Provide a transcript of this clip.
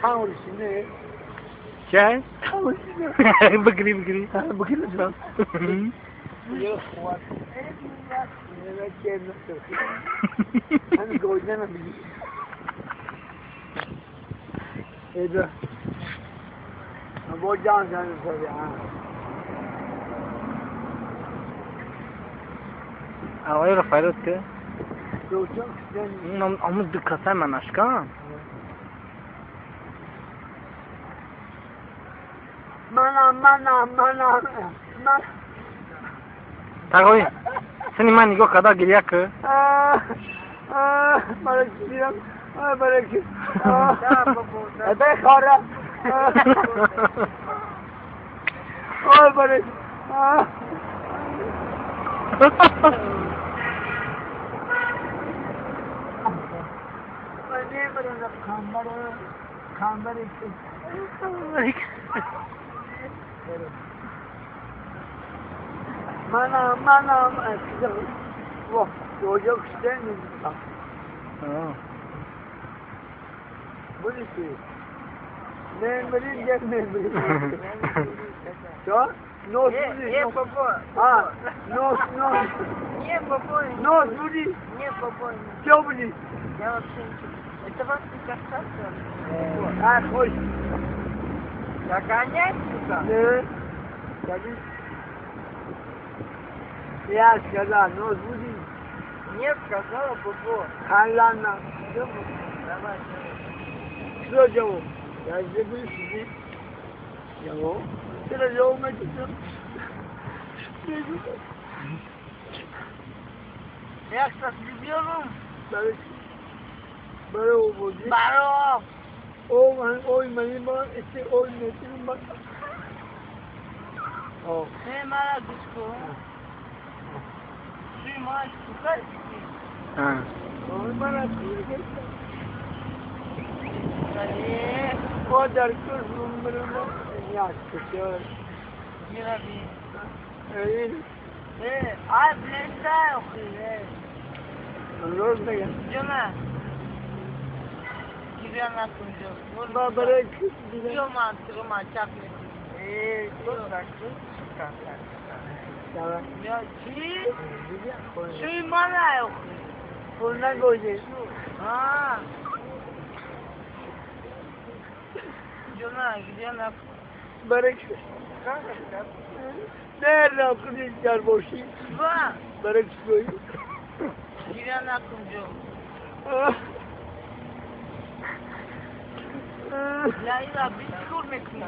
Камерасını. Gel. Kamerasını. Bıkri bıkri. Bıkri lan. أنا جوزنا بيجي ايه ده؟ बहुत जान जान सर हाँ Avayı Rafael öttü. Çok Ama dikkat hemen aşkım. Mana mana mana mana. Tagoy. Seni man нигоҳ карда гиря кӣ. Бехора. Ой, барак. Mana mana çocuk istemiyor. Bu ne? Ne bileyim ne bileyim. Что? Нос Не, папа. А, нос, нос. Не, папа. Нос будет. Не, папа. Что будет? Я вообще ничего. Это вас не касается? А, хочешь. Догонять сюда? Да. Я сказал, нос будет. Нет, сказала Бобо. А, ладно. Давай, Что делал? Я здесь буду сидеть. Я Я кстати любил. Баро. Layla, biz görmek mi?